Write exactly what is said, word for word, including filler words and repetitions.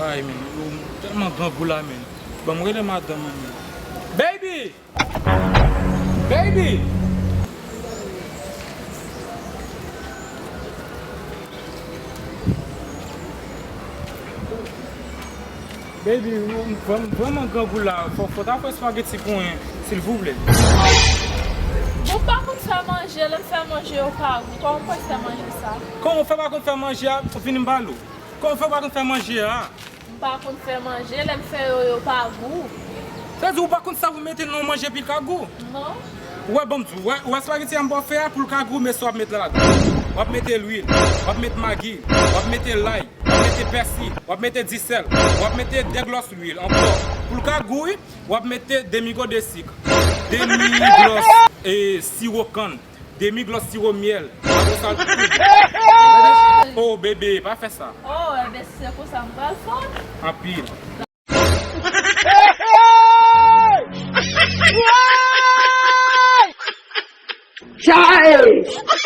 Ay, men, yo tèlman grangou la, men. Ban m rele madanm mwen, men. Baby! Baby! Baby, ou vrèm-, vrèman grangou la. Fò, fò ta fè espageti pou mwen, silvouplè. Ou pa konn fè manje, lè m fè manje yo pa gou. Kòman w konn fè manje sa? Kòman w fè pa konn fè manje a? Vini m ba l ou. Kòman w fè pa konn fè manje a? M pa konn fè manje, lè m fè yo, yo pa gou. Sa di ou pa konn sa pou mete nan manje pou l ka gou? Non. Ou wè, ban m di w, ou wè, ou wè espageti a m ba w fè a, pou l ka gou, men sa w ap mete ladan. W ap mete lwil, w ap mete magi, w ap mete lay, w ap mete pèsi, w ap mete disèl, w ap mete de glòs lwil ankò. Pou l ka gou, wi, w ap mete demi gode sik, demi glòs, e, siwo kann, demi glòs siwo myèl. Apre sa, tout. Oh, bebe, pa fè sa. Oh, ebyen, si se konsa, m pral fon. Anpil. Chay!